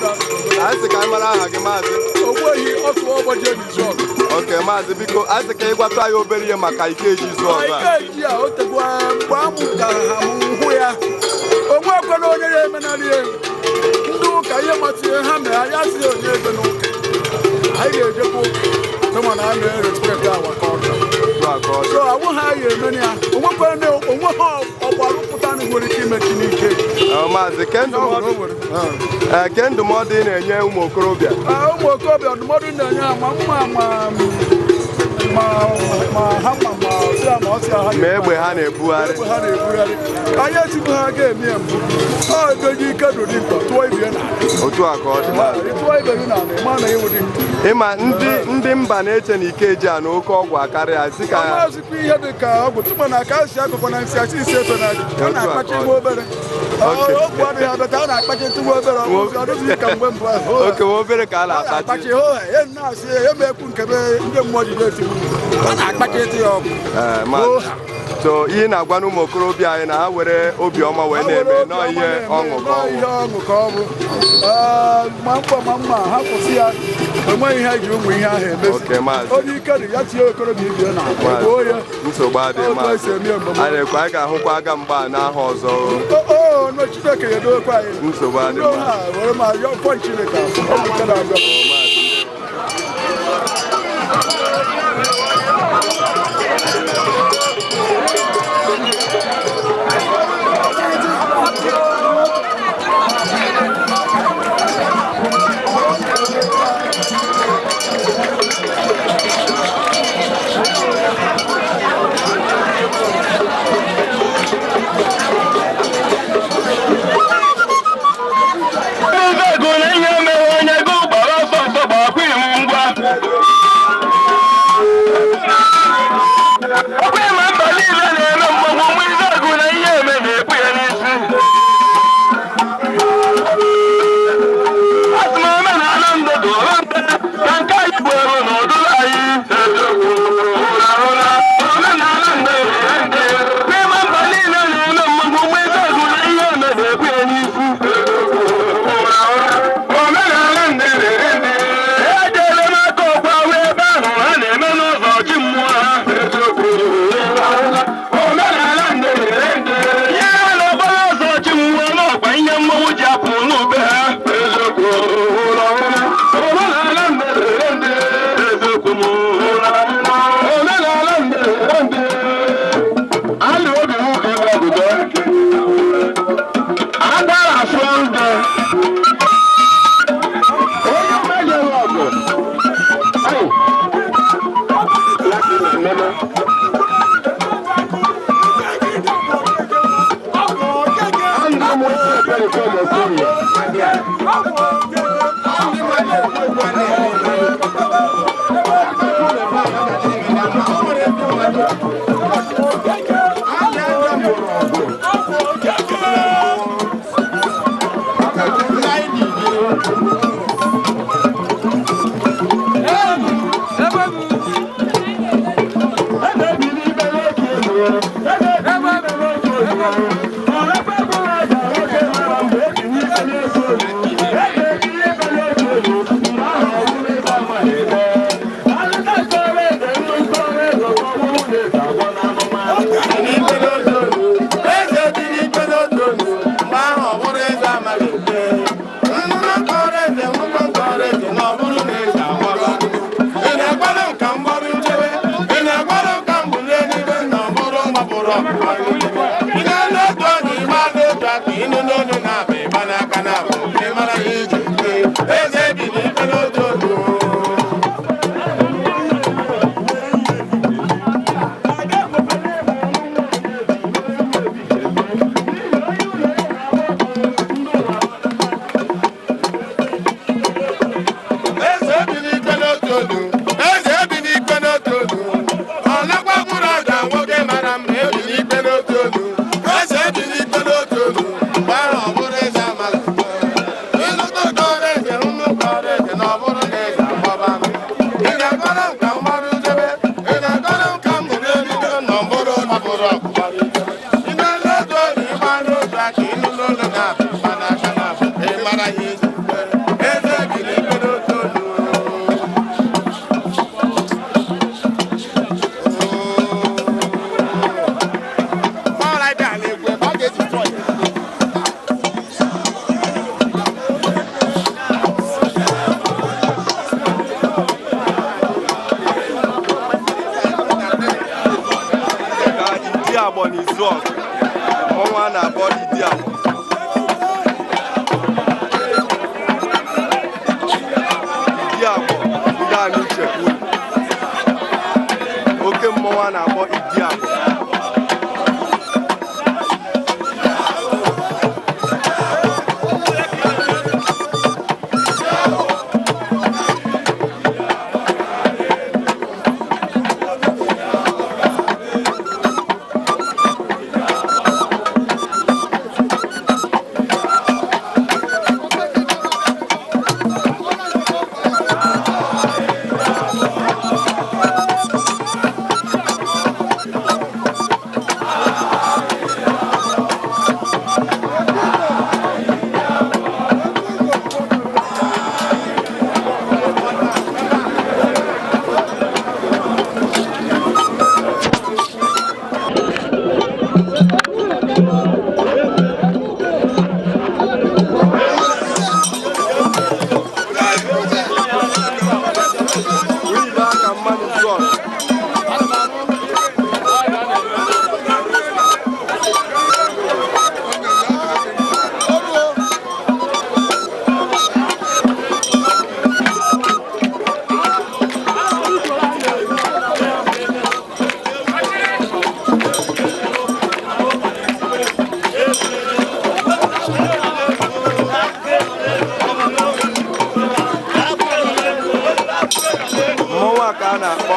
Anyị sị ka anyị mara aha gị, maazị. Ogbuehi otu ọgbajie n'izu. Okay, maazị, biko, anyị sị ka ị gwatụ anyị obere ihe maka Ikeji izu ọzọ a. Ikeji a, o tegwa mgbe a mụtara ha m hụ ya. Onwe ekwela onye ya emenarị ya. Ndị ụka ihe masịrị ha mee, anyị asịghị onye ebe n'ụka. Anyị ga-ejekwa ụka, kama na a na-erespect our culture. Otu a ka ọ dị. So awụ ha ya emeni ya. Onwekwere na onwe ha ọgbarụ pụta nwere ike imechi n'ike. Maazị, ke ndụmọdụ ke ndụmọdụ ị na-enye ụmụ okorobịa? Ụmụ okorobịa, ndụmọdụ na-enye ha, ma mma ma ma ha ma ọsịa ma ọsịa ha. Ma egbe ha na-ebugharị. Egbe ha na-ebugharị, anyị etigbu ha ga-eme ya mbụ. Ọ egoji ike dị dimkpa tụọ ibie na Otu a ka ọ dị, maazị. Tụọ ibe gị n'ala, ịma na ịwụ dimkpa. Ịma ndị mba na-eche na Ikeji a na oke ọgwụ akarịa sị ka Ọmazikwa ihe dị ka ọgwụ tụma na aka si akụkọ na nsị asị isi efe na ji a na-akpacha ime obere. Ọgwụ adịghị abịata, a na-akpacha ntụgbu obere ọgwụ ọ dịghị ka mgbe mbụ ahụ. Oke obere ka a A na-akpachi. Na-akpachi ho ya na-asị ya ma ekwu nke be ndị mmụọ ji na-etigbu a na-akpacha ịtụ ya ọgwụ. Ee, maazị, so ihe na-agwa n'ụmụ okorobịa anyị na ha were obiọma wee na-eme nọọ ihe ọṅụ ka ọ ihe bụ. Ọṅụ ka ọ bụ. Ee, ma mkpọ ma mma ha kwụsị ya, enweghị ihe eji ụmụ ihe ahụ emezi. Okay, maazị. Onye ike dị ya tie okorobịa ibie na egbuo ya. Nsogbu adịghị. Otu Maazị, esi eme mgbe anyị na-ekwu anyị ga-ahụkwa aga mgba a n'aha ọzọ. O no Chineke ya edowekwa anyị. Nsogbu adịghị. Ndị ha were ma yọọ kwọ Chineke afọ ọ bụ nke na-abịa. Maazị. Ego na ihe mere onye go gbara ọsọ ọsọ gbakwa iwu ngwa. Ọkwa ịma mba niile na-eme mgbagwo mgbe ife ego na ihe eme na-ekpu ya n'isi. Asị m omenala ndụ dị ụra mpe ka nke anyị bụ ebe na ọdụrụ anyị. Omenala ndụ dị ndị. N'ịma mba niile na-eme mgbagwo mgbe ife ego na ihe eme na-ekpu ya n'isi. Omenala ndị ndị ejele m aka ọkwa wee ebe ahụ ha na-eme n'ụzọ chi mmụọ ha. Omenala ndị ndị ihe ha na-agbara ụzọ chi mmụọ n'ọkwa ihe mmọnwụ ji apụ n'ube ha. Omenala ndị ndị eziokwu m. Omenala ndị ndị alụ obi nwoke ịgba ọgụgọ agbara afọ ndụ onye mejọrọ ọgụ. Ayi. Nene. Ndị mụ ekpere ekpere ekpere. Eze dị n'ikpe n'otu olu, mgbe ahụ ọ bụrụ eze amaghị ekpe. Nnụnụ kọrọ eze, nnụnụ kọrọ eze, na ọ bụrụ na eze anwụrụ. Ị na-agbalụ ka m gbarụ nchewe, ị na-agbalụ ka m bụrụ eluigwe, na ọ bụrụ mgbapụrụ ọkpụkpa. Ị na-anụ otu ọdụ, ịgba n'otu aka, ịnụ n'olu na-aba, ịgba n'aka na-abụ, ị mara ihe iji ekpe. Eze bi n'ikpe n'otu olu. Eze bi n'ikpe n'otu olu, eze bi n'ikpe n'otu olu. Ọ nakwakwuru aja nwoke mara mma ebi n'ikpe n'otu olu. Eze bi n'ikpe n'otu olu, mgbe ahụ ọ bụrụ eze amala. Ịlụta Ọ ka a na-akpọ.